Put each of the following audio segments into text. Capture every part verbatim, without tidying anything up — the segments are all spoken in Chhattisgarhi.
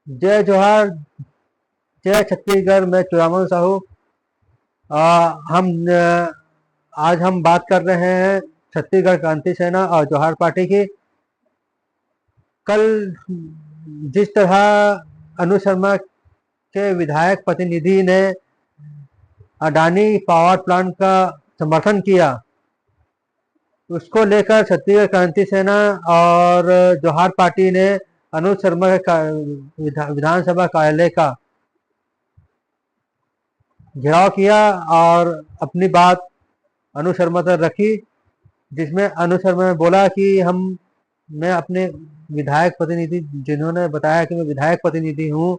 जय जोहार, जय छत्तीसगढ़। मैं चुरामन साहू। आ, हम अ, आज हम बात कर रहे हैं छत्तीसगढ़ क्रांति सेना और जोहार पार्टी की। कल जिस तरह अनुज शर्मा के विधायक प्रतिनिधि ने अडानी पावर प्लांट का समर्थन किया, उसको लेकर छत्तीसगढ़ क्रांति सेना और जोहार पार्टी ने अनुज शर्मा के का-, विधा-, विधानसभा कार्यालय का घेराव किया और अपनी बात अनुज शर्मा तक रखी, जिसमें अनुज शर्मा ने बोला कि हम, मैं अपने विधायक प्रतिनिधि, जिन्होंने बताया कि मैं विधायक प्रतिनिधि हूँ,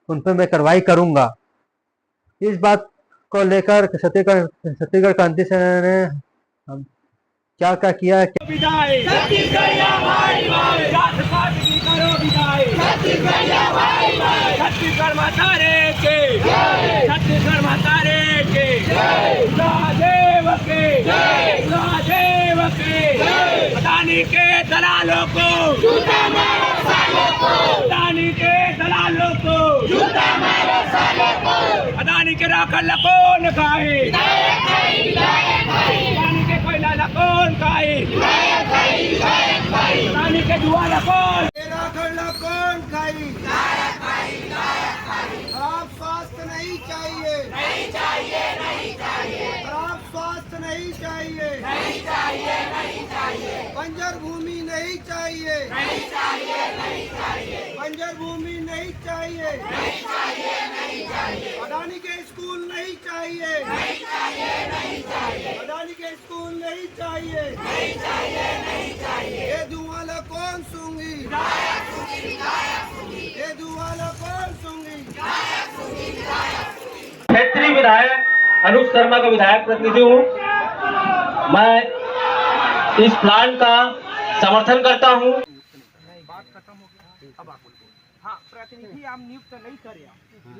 उन पर मैं कार्रवाई करूँगा। इस बात को लेकर छत्तीसगढ़, छत्तीसगढ़ क्रांति सेना ने हम क्या क्या किया, क्या विदाई। छत्तीसगढ़िया भाई भाई। जात पात की करो विदाई। छत्तीसगढ़िया भाई भाई। छत्तीसगढ़ माता रे के। जय। छत्तीसगढ़ माता रे के। जय। महादेव के। जय। महादेव के। जय। अडानी के दलालों को। जूता मारो सालों को। अडानी के दलालों को। जूता मारो सालों को। अडानी के राखड़ ला कौन खाही? विधायक खाही, विधायक खाही। अडानी के कोयला ला कौन खाही? विधायक खाही, विधायक खाही। अडानी के धुआं ला कौन? ये राखड़ ला कौन खाही? विधायक खाही, विधायक खाही। खराब स्वास्थ्य नहीं चाहिए। नहीं चाहिए, नहीं चाहिए। खराब स्वास्थ्य नहीं चाहिए। नहीं चाहिए, नहीं चाहिए। बंजर भूमि नहीं चाहिए। नहीं चाहिए, नहीं चाहिए। बंजर भूमि नहीं चाहिए। नहीं चाहिए, नहीं चाहिए। अडानी के स्कूल नहीं चाहिए। नहीं चाहिए, नहीं चाहिए। अडानी के स्कूल नहीं चाहिए। नहीं चाहिए, नहीं चाहिए। ये धुआं ला कौन सूंघी? विधायक सूंघी, विधायक सूंघी। ये धुआं ला कौन सूंघी? विधायक सूंघी, विधायक सूंघी। क्षेत्रीय विधायक अनुज शर्मा का विधायक प्रतिनिधि हूँ। मैं इस प्लांट का समर्थन करता हूँ। नहीं, बात खत्म हो गया। अब आप बोलिए। हाँ, प्रतिनिधि आप नियुक्त नहीं करे,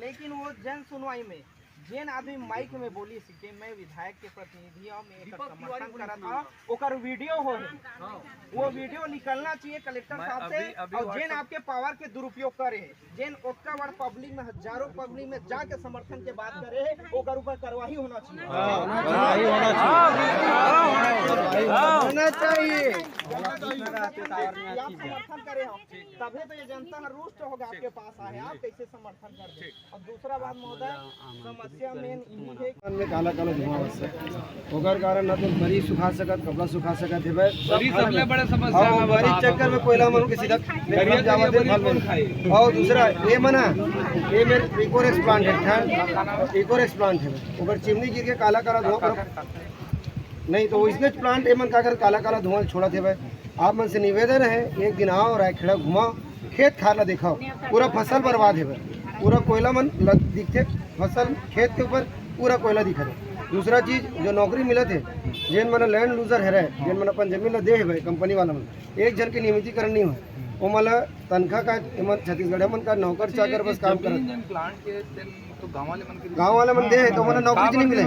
लेकिन वो जन सुनवाई में जेन आदमी माइक में बोलिस कि मैं विधायक के प्रतिनिधि हूँ, मैं एकर समर्थन करत हूँ, ओकर वीडियो हो है। वो वीडियो निकलना चाहिए कलेक्टर साहब से। और जेन आपके पावर के दुरुपयोग करे है, जेन ओतका बड़ पब्लिक में, हजारों पब्लिक में जाके समर्थन के बात करे है, ओकर ऊपर कार्रवाई होना चाहिए। हाँ, होना चाहिए। होना चाहिए। आप समर्थन करे हो, तभी तो ये जनता हर रुष्ट होगा आपके पास आए, आप कैसे समर्थन कर दे। और दूसरा बात महोदय, समस्या मेन इही है। मन में काला काला धुआं बरसत, ओकर कारण न तो बरी सुखा सकत, कपड़ा सुखा सकत हेबे। बरी सबले बड़ा समस्या और है, बरी बता चक्कर में कोयला मन के सीधा करिया, जावत करिया है बरी फल कौन में। खाई? और दूसरा ये मना, ये मेरे इकोरेक्स प्लांट है, ध्यान, इकोरेक्स प्लांट है, ओकर चिमनी गिर के काला काला धुआं पूरा। नहीं तो इसने प्लांट ये मन का कर काला काला धुआं छोड़त हेबे। आप मन से निवेदन है, एक दिन आओ, रायखेड़ा घुमाओ, खेत खार ला देखाओ, पूरा फसल बर्बाद हेबे, पूरा कोयला मन लग दिखथे, फसल खेत के ऊपर पूरा कोयला दिखथे। दूसरा चीज, जो नौकरी मिलत हे, जेन मन लैंड लूजर हरे, जेन मन अपन जमीन ला दे हेबे कंपनी वाला मन, एक झन के नियमितीकरण नहीं होय, ओमन ला तनखा का, एमन छत्तीसगढ़िया मन का नौकर चाकर बस काम करत। जमीन प्लांट के तेल तो गांव वाले मन के गांव वाले मन दे हे, तो ओमन ला नौकरी नहीं मिले।